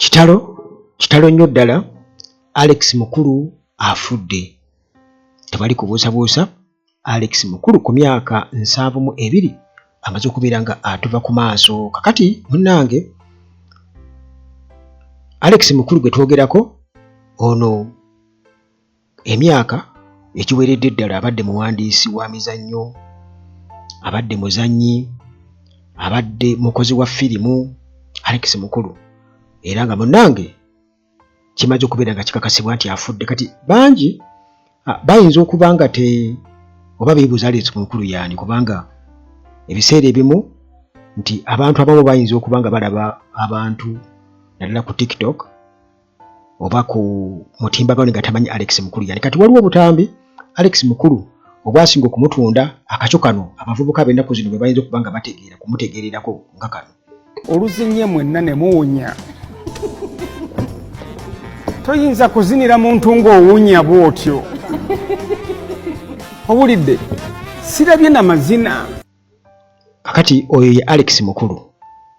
Kitalo, kitalo nnyo ddala, Alex Mukulu afudde. Tewali kubuusabuusa, Alex Mukulu ku myaka 72 amaze okubeera nga atuva ku maaso. Kakati munnange, Alex Mukulu gwe twogerako ono Emyaka egiweredde ddala abadde muwandiisi wa mizannyo, abadde muzannyi, abadde mukozi wa firimu Alex Mukulu era nga munnange kimaze okubeera nga kikakasibwa nti afudde. Kati bangi bayinza okuba nga te oba beebuuza Alex Mukulu yaani, kubanga ebiseera ebimu nti abantu abamu bayinza okuba nga balaba abantu naddala ku TikTok oba ku mutimbagano nga tamanyi Alex Mukulu yani. Kati waliwo obutambi Alex Mukulu obwasinga okumutunda akakyo kano abavubuka ab'ennaku zino bwe bayinza okuba nga bategeera kumutegeererako nga kano. Oluzinye mwenna ne muwunya. Toyinza kuzinira muntu ng'owunya bw'otyo. Owulidde? Sirabye na mazina. Kakati oyo ye Alex Mukulu.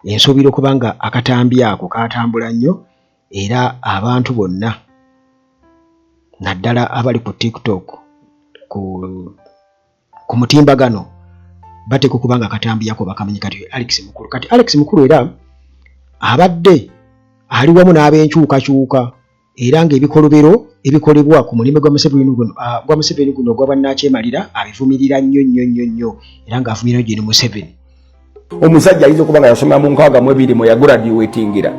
Ensuubira okuba nga akatambi ako kaatambula nnyo era abantu bonna naddala abali ku TikTok ku, ku mutimbagano bateekwa okuba nga akatambi ako bakamanyi. Kati oyo Alex Mukulu. Kati Alex Mukulu era abadde ali wamu n'abenkyukakyuka era ng'ebikolobero ebikolebwa ku mulembe gwa Museveni guno, gwa Museveni guno ogwa bwannakyemalira abivumirira nnyo nnyo nnyo nnyo era ng'avumirira Gen Museveni. Omusajja ayinza okuba nga yasomera mu 62 mwe yaguraduatingira,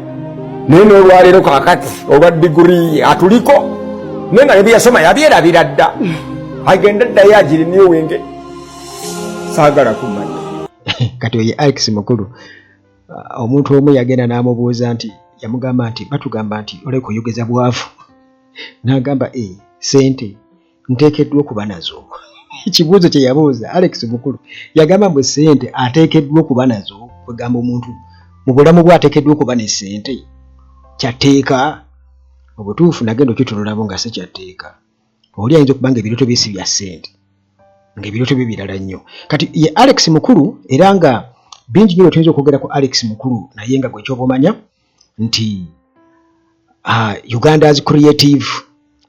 naye n'olwaleero kakati olwa diguri atuliko, naye nga nebyeyasoma yabyerabira dda, agende ddayo agirinewenge. Saagala kumanya. Kati oye Alex Mukulu, omuntu omu yagenda n'amubuuza nti yamugamba nti batugamba nti oleka oyogeza bwavu, n'agamba e sente nteekeddwa okuba nazo. Ekibuuzo kye yabuuza Alex Mukulu, yagamba mbu sente ateekeddwa okuba nazo, kwegamba omuntu mu bulamu bwe ateekeddwa okuba ne sente kyatteeka. Obutuufu nagenda okitunulamu nga si kyatteeka. Oli ayinza okuba nga ebirooto bye si bya ssente, ng'ebirooto bye birala nnyo. Kati ye Alex Mukulu, era nga bingi nnyo tuyinza okwogera ku Alex Mukulu, naye nga gwe kyoba omanya nti Uganda's creative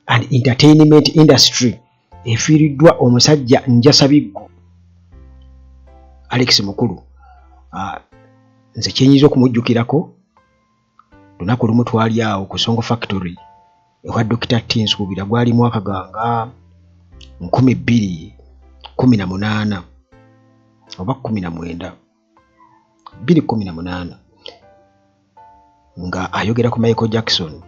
and entertainment industry efiiriddwa omusajja njasabiggu Alex Mukulu. Nze kyenyinza okumujjukirako, lunaku lumu twali awo ku Songo Factory ewa Dokita T Nsuubira, gwali mwaka ganga 2018 oba 19, 2018, nga ayogera ku Michael Jackson,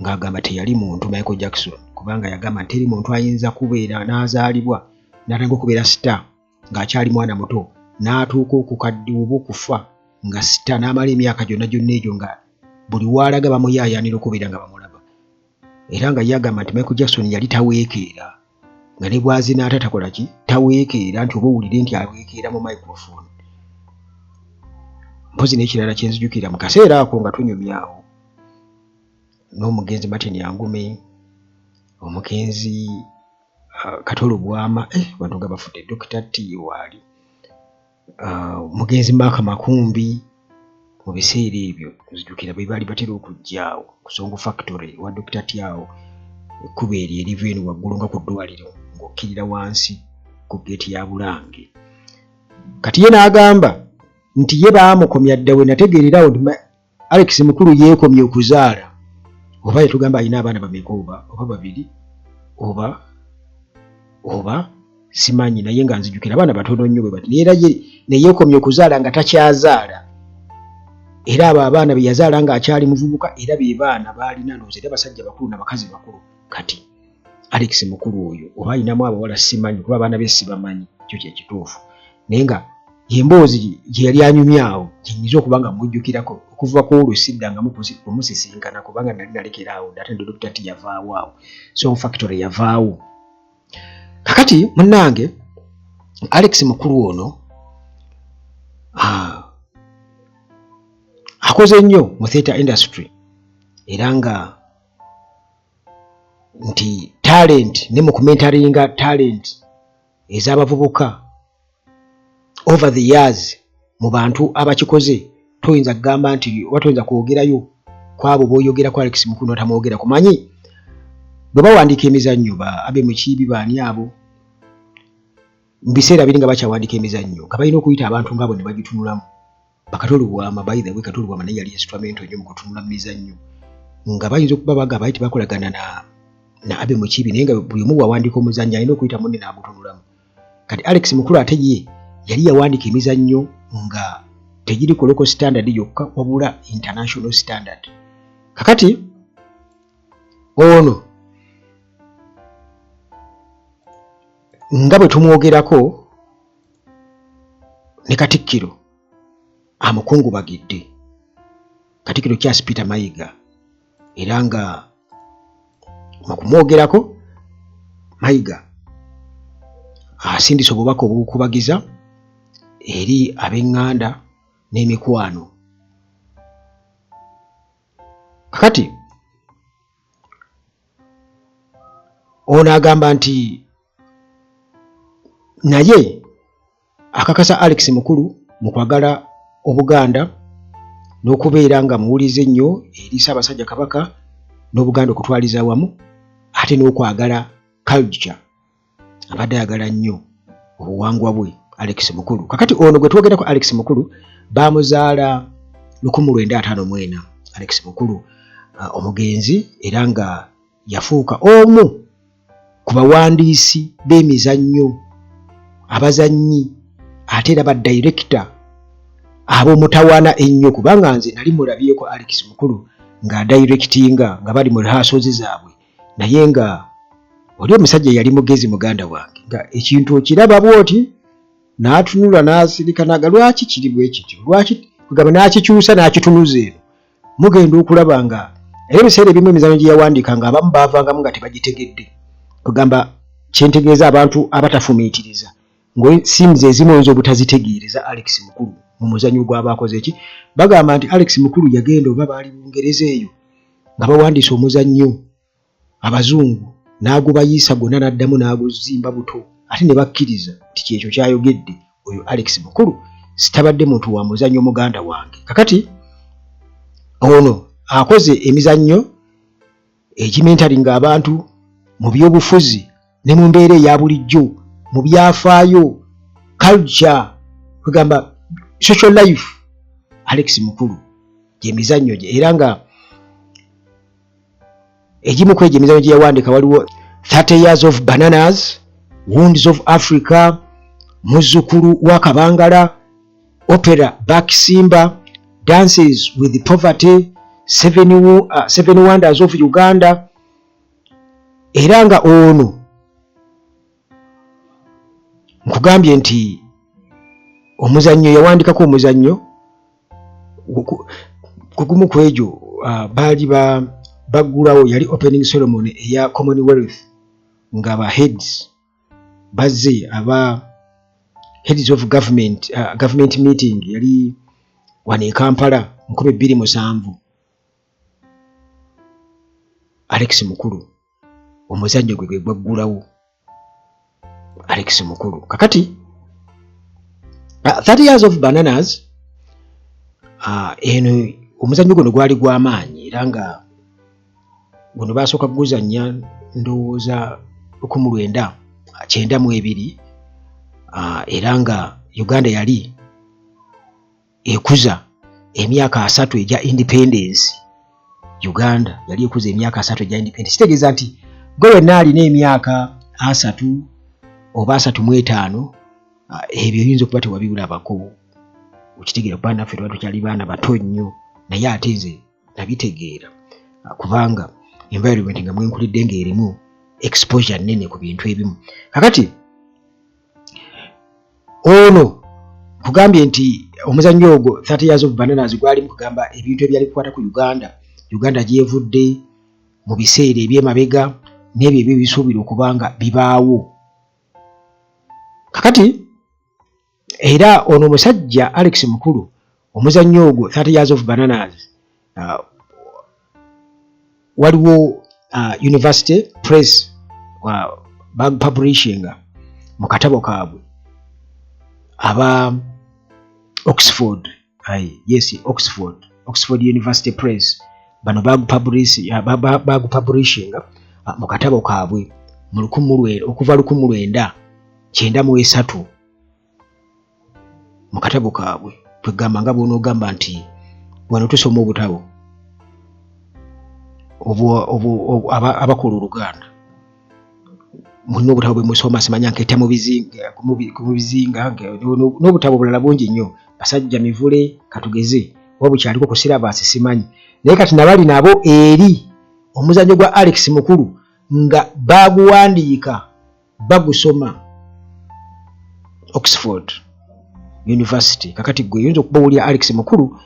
ng'agamba teyali muntu Michael Jackson, kubanga yagamba nti teri muntu ayinza kubeera n'azaalibwa n'atandika okubeera star ng'akyali mwana muto n'atuuka okukaddiwa oba okufa nga star, n'amala emyaka gyonna gyonna egyo nga buli waalaga bamuyaayaanira okubeera nga bamulaba. Era nga ye agamba nti Michael Jackson yali taweekeera, nga ne bw'azina ate takola ki, taweekeera nti oba owulire nti aweekeera mu microphone. Mpozi n'ekirala kye nzijukira mu kaseera ako nga tunyumyawo n'omugenzi Martin Angume, omugenzi Kato Lubwama, bantu nga bafudde, Dokita T waali, omugenzi Mark Makumbi, mu biseera ebyo nzijukira bwe baali batera okujja awo ku Songo Factory ewa Dokita T awo ekkubo eryo eriva eno waggulu nga ku ddwaliro ng'okkirira wansi ku ggeeti ya Bulange. Kati ye n'agamba nti ye baamukomya dda we nategeererawo nti Alex Mukulu yeekomye okuzaala, oba yatugamba alina abaana bameka, oba babiri oba simanyi, naye nga nzijukira abaana batono nnyo bwe bati, naye era ye ne yeekomye okuzaala nga takyazaala. Era abo abaana be yazaala ng'akyali muvubuka era be baana baalina, ndowooza era basajja bakulu na bakazi bakulu. Kati Alex Mukulu oyo oba alinamu abawala simanyi, kuba abaana be sibamanyi, kyo kye kituufu, naye nga yemboozi gye yali anyumyawo gyenyinza okuba nga mujjukirako. Okuva ku olwo siddangamu kumusisinkana kubanga nali nalekera awo dda, ate ne Dokita T yavaawo awo, so factory yavaawo. Kakati munnange Alex Mukulu ono akoze nnyo mu theatre industry, era nga nti talent ne mu kumentaringa talent ez'abavubuka over the years mu bantu abakikoze, toyinza kugamba nti oba toyinza kwogerayo Kwabo boyogerako Alex Mukulu notamwogera kumanyi bwe bawandiika emizannyo ba Abe Mukiibi baani abo mu biseera biri nga bakyawandiika emizannyo nga balina okuyita abantu ngaabo ne bagitunulamu. Bakato Lubwama, by the way, Kato Lubwama naye yali instrumental nnyo mu kutunula mu mizannyo, nga bayinza okuba bagamba nti bakolagana na Abe Mukiibi, naye nga buli omu bw'awandiika omuzannyo alina okuyita munne n'agutunulamu. Kati Alex Mukulu ate ye yali yawandiika emizannyo nga tegiri ku local standard yokka wabula international standard. Kakati ono nga bwe tumwogerako ne Katikkiro amukungubagidde, Katikkiro Charles Peter Mayiga, era nga mu kumwogerako Mayiga asindise obubaka obukubagiza eri ab'eŋŋanda n'emikwano. Kakati ono agamba nti naye akakasa Alex Mukulu mu kwagala Obuganda n'okubeera nga muwulize ennyo eri Ssaabasajja Kabaka n'Obuganda okutwaliza awamu, ate n'okwagala culture, abadde ayagala nnyo obuwangwa bwe Alex Mukulu. Kakati ono gwe twogerako Alex Mukulu baamuzaala 1954, Alex Mukulu omugenzi, era nga yafuuka omu ku bawandiisi b'emizannyo, abazannyi, ate era badirekita ab'omutawaana ennyo, kubanga nze nali mulabyeko Alex Mukulu ng'adirectinga nga bali mu rehearsals zaabwe, naye nga oli omusajja yali mugezi muganda wange, nga ekintu okiraba bw'oti n'atunula n'asirika naga lwaki kiri bwe kityo, lwaki kugamba, n'akikyusa n'akitunuza eno. Mugenda okulaba nga era ebiseera ebimu emizannyo gye yawandiika nga abamu baavangamu nga tebagitegedde. Kugamba kyentegeeza abantu abatafumiitiriza scenes ezimu oyinza obutazitegeereza Alex Mukulu mu muzannyo gw'aba akoze ki. Bagamba nti Alex Mukulu yagenda oba baali Bungereza eyo nga bawandiise omuzannyo abazungu, n'agubayiisa gwonna n'addamu n'aguzimba buto, ate ne bakkiriza nti kyekyo kyayogedde oyo Alex Mukulu. Sitabadde muntu wa muzannyo muganda wange. Kakati ono akoze emizannyo egimentalinga abantu mu byobufuzi ne mu mbeera eya bulijjo, mu byafaayo, culture, kwegamba social life. Alex Mukulu gyemizannyo gye, era nga egimu ku egyo emizannyo gye yawandiika waliwo 30 Years of Bananas, Wounds of Africa, Muzzukulu wa Kabangala, Opera Bakisimba, Dances with Poverty, Seven Wonders of Uganda. Era nga ono nkugambye nti omuzannyo yawandikako omuzannyo ku gumu ku egyo baali baggulawo, yali opening ceremony eya Commonwealth, nga ba heads bazze, aba heads of government, government meeting yali wano e Kampala 2007. Alex Mukulu omuzannyo gwe gwe gwaggulawo. Alex Mukulu kakati 30 Years of Bananas, eno omuzannyo guno gwali gw'amaanyi, era nga guno basooka kuguzannya ndowooza 1992, era nga Uganda yali ekuza emyaka 30 egya independence. Uganda yali ekuza emyaka 30 egya independence, kitegeeza nti gwe wenna alina emyaka 30 oba 35, ebyo oyinza okuba tewabirabako, okitegeera, kuba naffe tuba tukyali baana bato nnyo. Naye ate nze nabitegeera, kubanga environment nga mwenkulidde ng'erimu exposure nnene ku bintu ebimu. Kakati ono kugambye nti omuzannyo ogwo 30 Years of Bananas gwalimu kugamba ebintu ebyali bikwata ku Uganda, Uganda gyevudde mu biseera ebyemabega n'ebyo ebyo ebisuubirwa okuba nga bibaawo. Kakati era ono omusajja Alex Mukulu omuzannyo ogwo 30 Years of Bananas, waliwo University Press bapublishinga mu katabo kaabwe aba Oxford. Aye, yes, Oxford University Press. Bano bagupublishinga mu katabo kaabwe mu okuva 1993 mu katabo kaabwe. Kwegamba nga bw'onoogamba nti wano tusoma obutabo abakola Oluganda, mulina obutabo bwe musoma, simanya nketta mu bizinga n'obutabo obulala bungi nnyo, basajja mivule katugeze oba bukyaliko ku syllabus simanyi. Naye kati nabali nabo eri omuzannyo gwa Alex Mukulu nga baguwandiika bagusoma Oxford University. Kakati gwe oyinza okuba owulira Alex Mukulu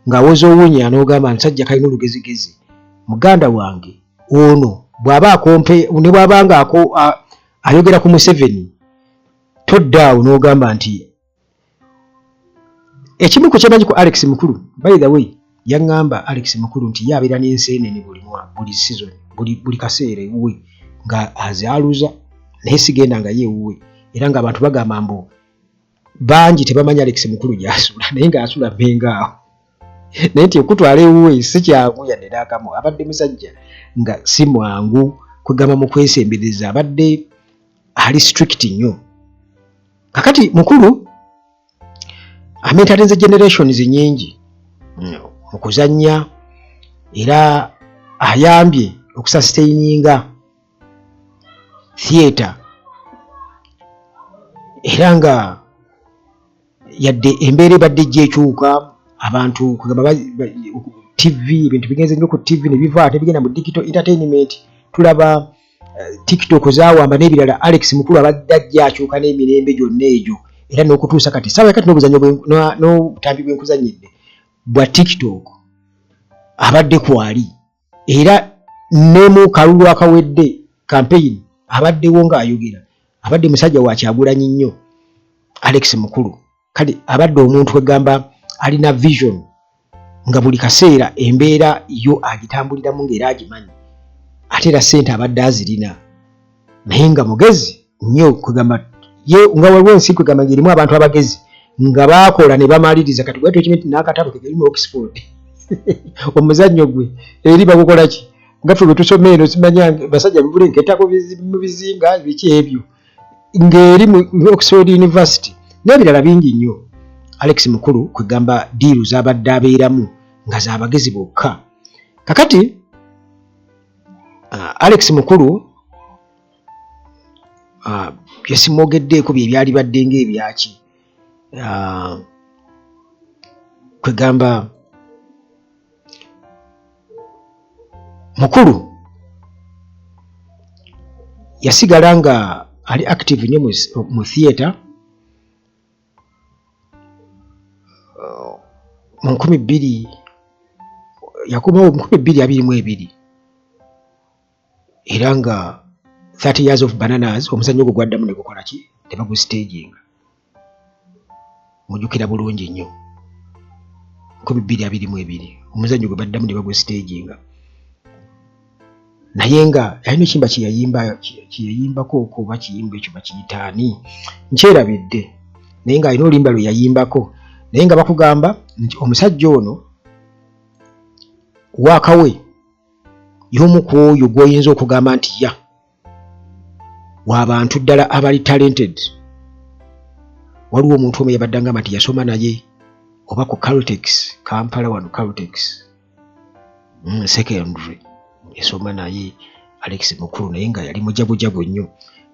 ng'awoza owunya n'ogamba nsajja kalina olugezigezi. Muganda wange ono bw'aba akompe ne bw'aba nga ayogera ku Museveni, toddaawo n'ogamba nti ekimu ku kyemanyi ku Alex Mukulu. By the way, yaŋŋamba Alex Mukulu nti ye abeera n'enseenene buli buli season, buli kaseera ewuwe nga azaaluza, naye sigenda nga ye ewuwe. Era ng'abantu bagamba mbu bangi tebamanyi Alex Mukulu gy'asula, naye ng'asula Mmengo awo, naye nti okutwala ewuwe si kyangu yadde n'akamu. Abadde musajja nga si mwangu kwegamba mu kwesembereza, abadde ali strict nnyo. Kakati Mukulu amentorinze generations nnyingi mu kuzannya, era ayambye okusustaininga theatre, era nga yadde embeera ebadde ejja ekyuka, abantu kugamba TV, ebintu bigenze nnyo ku TV ne biva ate bigenda mu digital entertainment, tulaba TikTok zawamba n'ebirala. Alex Mukulu abadde ajja akyuka n'emirembe gyonna egyo, era n'okutuusa kati saawa kati n'obuzannyo n'obutambi bwenkuzannyidde bwa TikTok abadde kwali, era ne mu kalulu akawedde campaign abaddewo ng'ayogera. Abadde musajja wa Kyagulanyi nnyo Alex Mukulu. Kale abadde omuntu egamba alina vision, nga buli kaseera embeera yo agitambuliramu ng'era agimanyi, ate era ssente abadde azirina, naye nga mugezi nnyo. Kwegamba ye nga waliwo ensi kwegamba ng'erimu abantu abagezi nga baakola ne bamaliriza. Kati gwatu ekimanyi nti n'akatabo ke kali mu Oxford, omuzannyo gwe eri bagukola ki, nga ffe bwe tusoma eno simanya basajja bibule nketta mu bizinga biki ebyo, ng'eri mu Oxford University n'ebirala bingi nnyo. Alex Mukulu kwegamba deal z'abadde abeeramu nga z'abagezi bokka. Kakati Alex Mukulu byesimwogeddeeko bye byali badde ng'ebyaki, kwegamba Mukulu yasigala nga ali active nnyo mu theatre. Mu 2000 yakomawo, mu 2022, era nga 30 Years of Bananas, omuzannyo ogwo gwaddamu ne gukola ki, ne bagustaginga. Mujjukira bulungi nnyo 2022 omuzannyo gwe baddamu ne bagustaginga, naye nga alina ekiyimba kyeyayimba, kyeyayimbako okwo, oba kiyimba ekyo bakiyitaani nkyerabidde, naye ng'alina oluyimba lwe yayimbako. Naye nga bakugamba nti omusajja ono waakawe y'omu ku oyo gw'oyinza okugamba nti ya w'abantu ddala abali talented. Waliwo omuntu omu yabadde agamba nti yasoma naye oba ku Caltex Kampala wano, Caltex secondary, yasoma naye Alex Mukulu, naye nga yali mujagujagu nnyo.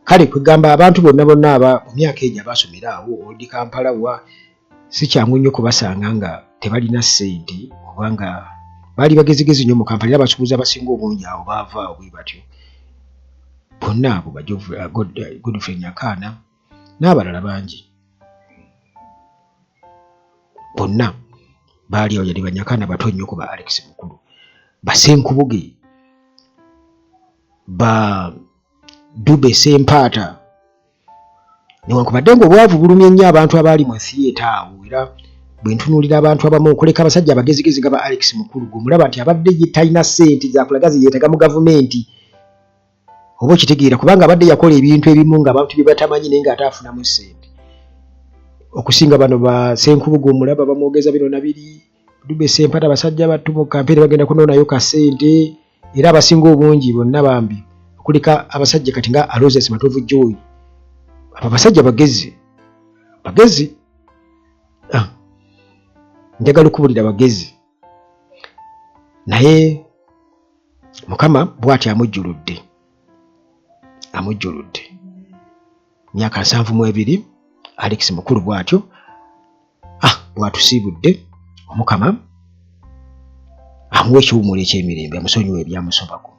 Kale kwegamba abantu bonna bonna aba mu myaka egyo abasomera awo Old Kampala wa, si kyangu nnyo kubasanga nga tebalina ssente oba nga baali bagezigezi nnyo mu Kampala. Era abasuubuzi abasinga obungi awo baava awo bwe batyo bonna abo ba Godfrey Nyakaana n'abalala bangi bonna baali awo. Yali Banyakaana bato nnyo ku ba Alex Mukulu, Basenkubuge, ba Dube Sempaata. Newankubadde ng'obwavu bulumye nnyo abantu abaali mu theatre awo, era bwe ntunuulira abantu abamu okuleka abasajja abagezigezi nga ba Alex Mukulu, gwe omulaba nti abadde ye talina ssente zakulaga ze yeetaga mu gavumenti, oba okitegeera, kubanga abadde yakola ebintu ebimu nga abantu bye batamanyi, naye ng'ate afunamu ssente okusinga bano ba Senkubuge. Omulaba bamwogeza bino na biri. Dube Sempata basajja battu mu kampeyini bagenda kunoonayo kasente era abasinga obungi bonna bambi okulika abasajja kati nga Aloysius Matovu Joy abo abasajja bagezi bagezi ah, njagala okubulira bagezi naye Mukama bw'atyo amujjuludde amujjuludde myaka 72 Alex Mukulu bw'atyo ah bw'atusiibudde Omukama amuwa ekiwummulo eky'emirembe amusonyiwe ebyamusobako.